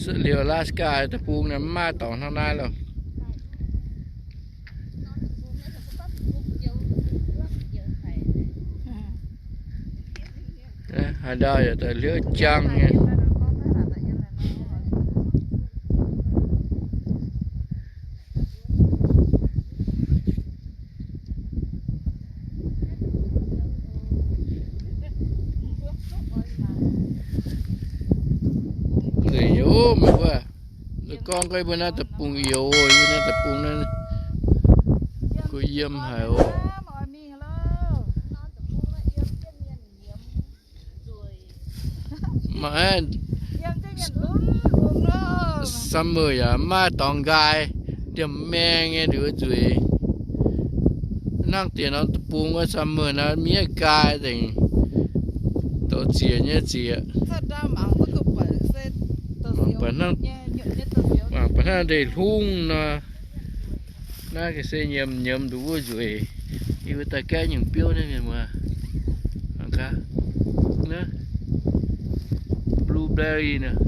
Liuz Alaska deic-bung naaiv mv maaih dorngx hnangv naaiv loh. Haaix ndau yaac daaih hliouv jang nyei. Nzengc yoc meih mbuo, gorngv gorngv mbuo naaiv deic-bung yoc, yie naaiv deic-bung naaiv, kuh yiem haic oc. Maiv, summer yaac maiv maaih dorngx nqaai, ndiemh maeng nyei liuz nzueic. Hnangv diex norm deic-bung wuov summer naaiv miev nqaai nzengc, douz zieqc nyei zieqc. Mangc buatc hnangv, mangc buatc hnangv ndeic hlungv nor. Naaiv ga'sie nyiemz nyiemz nduqc wuov nzueic. Yie mbuo daaih gaeqv nyungc biouv naaiv mienh muoz. Mangc gaax, naaiv blueberry naaiv.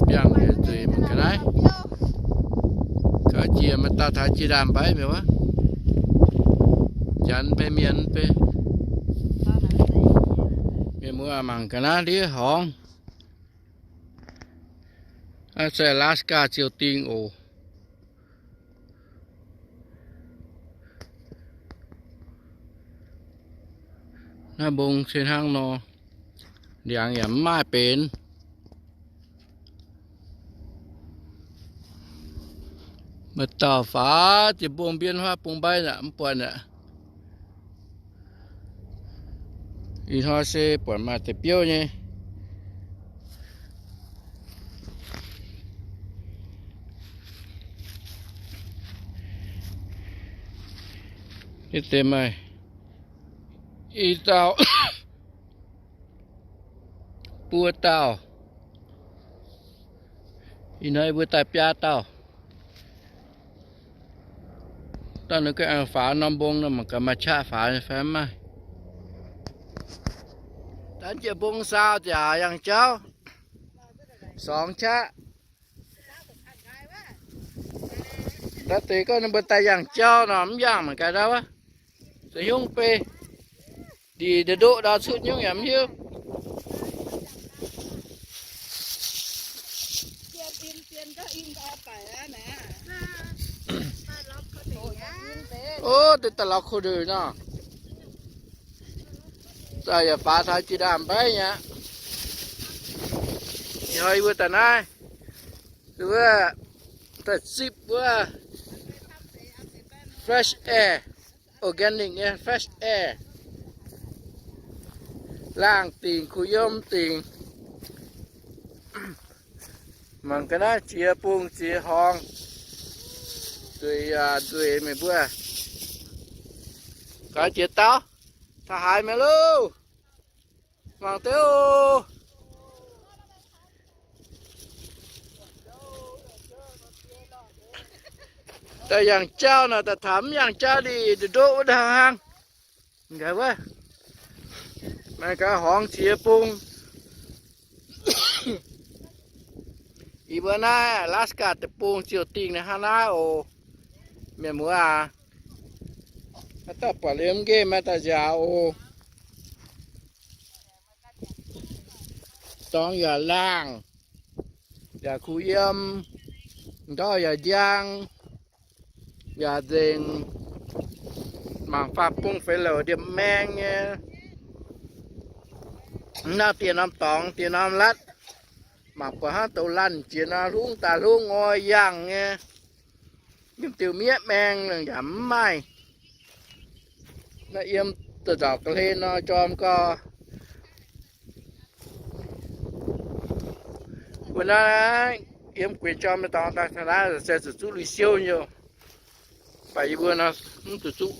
Biangh nzueic mangc gaax naaiv. Gauh jiex maaih dauh taux jiex ndaamv-mbaiv mi'aqv. Janx mbaeqc mienh mbaeqc. Mienh muoz mangc ga'naaiv ndiev horngz. Naaiv se Alaska ziouc dingh oc. Naaiv mbong se hnangv nor, ndiangx yaac mv maaih benx. Maaih dauh faaux jiex mbong mbienv huaav bung mbaiv aqv, mv buatc aqv. Ih hnoi se buatc maaih deix biouv nyei. Ih deix maaih i dauh, buo dauh. Ih hnoi mbuo daaih biaa dauh. Dauh ninh ga'aengx faaux norm mbong nor, mangc gaax maaih qaqv faaux fai mv maaih. Danv jiex mbong saau ziangh yangh jauv, sorngx qaqv. Daaih deix gorngv ninh mbuo daaih yangh jauv nor, mv yangh mangc gaax ndau wuov. Za'nyungc bei ndiev ndoqv ndau cuotv nyungc yaac mv hiuv. Ov, deix daaih lorz ko ndeic nor. Daaih yaac faaux taux jiex ndaamv-mbaiv nyei aqv. Ih hnoi yie mbuo daaih naaiv, wuov, daaih zipv wuov fresh air, organic nyei fresh air. Laangh dingc, kuh yiem dingc. Mangc ga'naaiv jiex bung jiex horngz. Nzueic yaac nzueic meih mbuo. Gaax jiex dauh, taux haaix mi'aqv loh. Mangc deix oc. Daaih yangh jauv nor, daaih taux mv yangh jauv ndiev ndoqv wuov ndau hnangv. Gaax wuov, mangc gaax horngz jiex bung. Yie mbuo naaiv Alaska deic-bung ziouc dingh naaiv hnangv naaiv oc. Mienh muoz aac, haaix dauh buatc liuz mv nqemh maaih daaih nziaauc oc. Dorngx yaac laangh, yaac kuh yiem, ndortv yaac njang, yaac nzengc. Mangc faam-bung feix louc ndiemh maeng nyei. Naaiv diex norm dorngx, diex norm latv. Mangc buatc hnangv douz laanh jiex nor, hlungv daaih hlungv ngoi yangh nyei. Yiem diuh miev maeng yaac mv maaih. Naaiv yiem da'nzauc ga'hlen nor jorm gau. Mbuo naaiv yiem gueix jorm nyei dorngx daaih taux naaiv se zuqc zuqv lui siou nyei. Mv baac yie mbuo nor mv zuqc zuqv.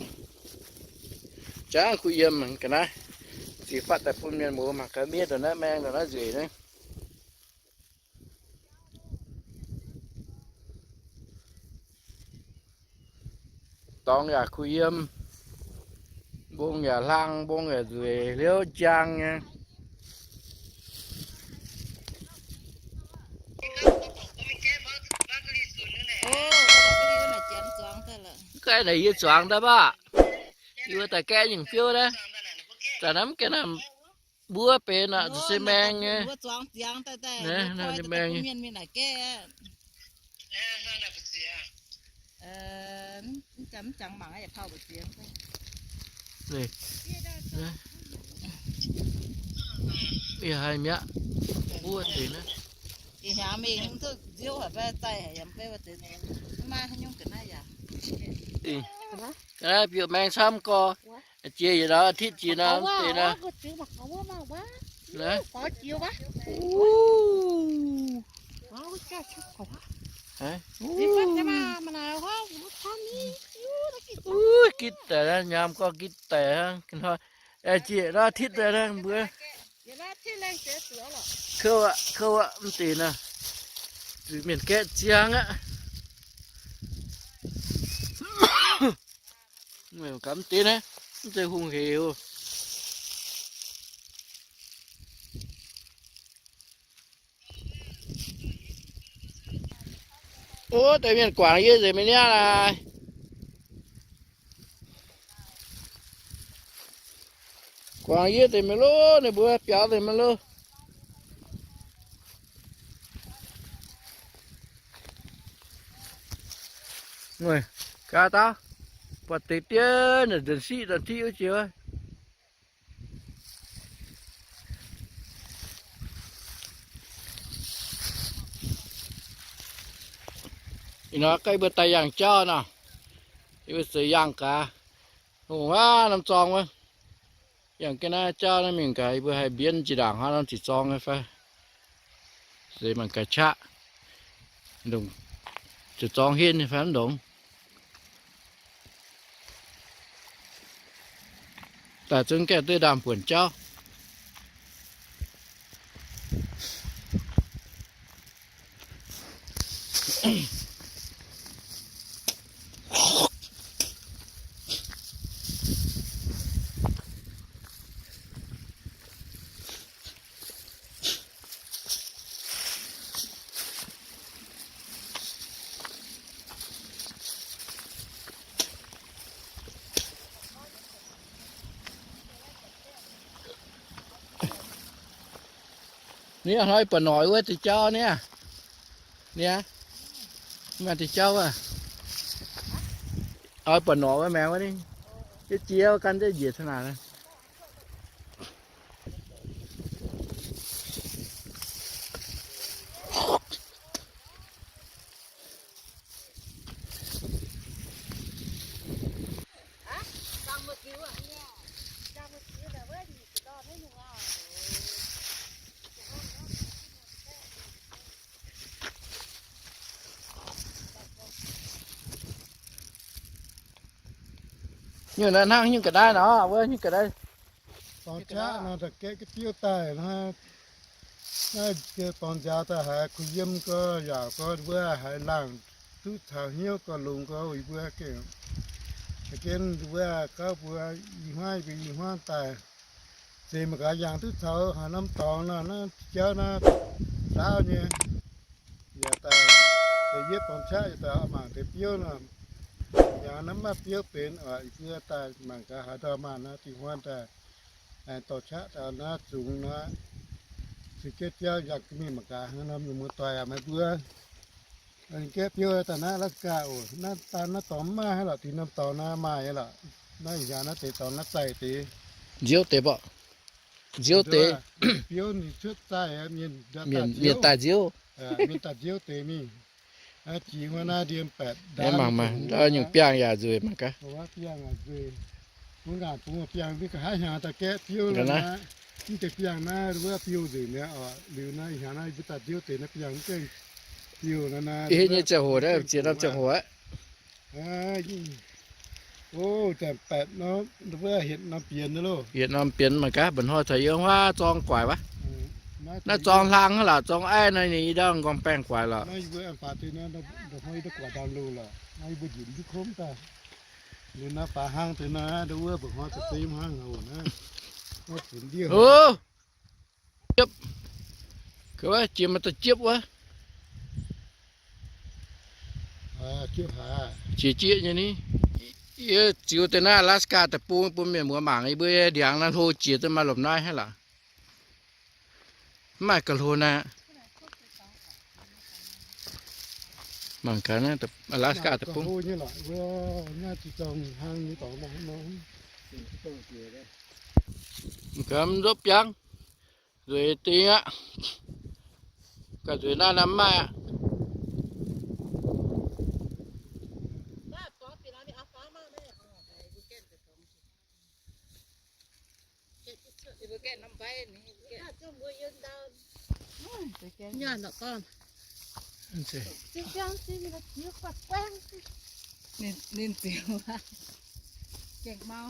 Jangv kuh yiem ga'naaiv. Ziqc fatv daaih bun mienh muoz mangc gaax miev ndongc naaiv maeng ndongc naaiv nzueic naaiv. Dorngx yaac kuh yiem. Mbong yaac hlang, mbong yaac nzueic, hliouv jang nyei. Gaeqv naaic yie zuangx daaih mv baac, yie wuov daaih gaeqv nyungc fiouv naaiv. Zanc naaiv mv gaengh naaic mbuov benx aqv, se maeng nyei. Ih haih mi'aqv. Mbuov deix naaiv. Ga'naaiv biouv maeng camv gorx. Jiex yietc norm อาทิตย์ jiex norm deix naaiv. Uv, gitv daic naaiv, nyaam gorngv gitv daic hnangv. Jiex norm อาทิตย์ daaih naaiv mbuo. Kouv aqv, kouv aqv, mv deix naaiv. Zuqc mienh gaeqv ziangx aqv. Mv gamh deix naaiv, mv zeiz hungh hec oc. Ov, deix mienh guangc yie nzengc mingh niaa naaic. Guangc yie nzengc mingh loh, ninh mbuo biaux nzengc mingh loh. Gaax dauh, buatc deix diev nzengc siqv nzengc tiqv wuov jiex. Ih hnoi gaeqv mbuo daaih yangh jauv nor, yie mbuo zeix yangh gaax. Hungh wuov norm zorng wuov, yangh ga'naaiv jauv naaiv mingh gaax, yie mbuo haih mbienv jiex ndaangc hnangv norm ziqc zorng fai. Zeix mangc gaax qaqv, ndongc ziqc zorng henv fai mv ndongc. Daaih zungv gaeqv duqv ndaamv-buonc jauv. Niaa, hnoi buatc norqc wuov deix jauv niaa. Niaa, maaih deix jauv wuov. Hnoi buatc norqc wuov maengx wuov ni. Jiex jiex wuov gan jienv njiec taux naaic. Nyungc naaiv hnangv nyungc ga'naaiv nor, wuov nyungc ga'naaiv. Dorngx qaqv nor, da'gaeqv ga'biouv daaih nor, naaiv jiex dorngx nziaaux daaih haiz kuh yiem gau, yaauc gau, wuov haiz laangh duqv caux hnyouv gau, longx gau, yie mbuo gengh, gengh wuov gauv mbuo i hmuangv mbuo i hmuangv daaih, zeiz mangc gaax yangh duqv caux haaix norm dorngx nor, naaiv jauv naaiv ndaauv nyei. Yaac daaih deix yietv dorngx qaqv yaac daaih oix mangc deix biouv nor, yaac naaiv maiv biouv benx oc, yie mbuo daaih mangc gaax haaix ndau maah naaiv dingh huan daaih, dorngx qaqv daaih naaiv zungx nor, se gaeqv biauv yangh ga'mingh mangc gaax hnangv nor, mienh muoz-doic aac, meih mbuo gaeqv biouv daaih naaiv Alaska oc, naaiv daan naaiv dorngx mv maaih haaix lorqc, dingh norm dorngx naaiv maaih nyei lorqc, naaiv hnyangx naaiv deix dorngx naaiv zaih deix. Nziouv deix borqc. Nziouv deix. Biouv ninh cuotv zaih mienh, mienh daaih nziouv. Mienh daaih nziouv deix mingh. Jiex wuov naaiv ndie mbatc mangc maah, nyungc biangh yaac nzueic mangc gaax. Bungx biangh mv ga'haav hnyangx daaih gaeqv biouv naaiv. Mv deix biangh naaiv wuov biouv nzengc mi'aqv oc. Liuz naaiv hnyangx naaiv mbuo daaih nziouv deix naaiv biangh mv gaengh biouv naaiv naaiv. Ih hnoi nyei ziangh hoc naaiv ziex norm ziangh hoc aqv. Ov, zanc-baeqc nor, wuov hietc norm bienx loh. Hietc norm bienx mangc gaax, mba'hnoi caux yie huaav zorng guaic wuov. Naaiv zorng hlang hnangv lorqc, zorng aiv naaiv ninh i ndau nqorngv baengh guaic lorqc. Ninh naaiv faaux hnangv deix naaiv, ndau wuov mba'hnoi za'gengh hnangv haaix naaiv. Jiepv. Jiex maaih da'jiepv wuov. Jiex jieqv nyei ni. Yie ziux deix naaiv Alaska deic-bung bun mienh muoz mangc, yie mbuo ndiangx naaiv hlo jiex duqv maaih lomh naaiv haic lorqc. Mv maaih ga'hlo naaiv. Mangc gaax naaiv Alaska deic-bung. Mangc gaax mv ndopv biangv. Nzueic dingh aqv. Ga'nzueic naaiv naaiv mv maaih aqv. Ninh, ninh ziux aqv. Gengh mau.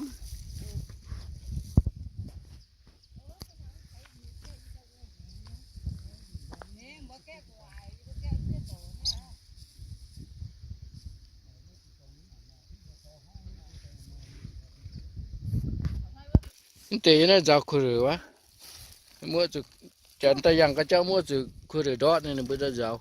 Mv deix yie naaiv nzaaux kuv ruic wuov. Muoqv zuqc, janx daaih yangh ga'jauv muoqv zuqc kuv ruic ndortv ninh, ninh mbuo daaih nzaaux.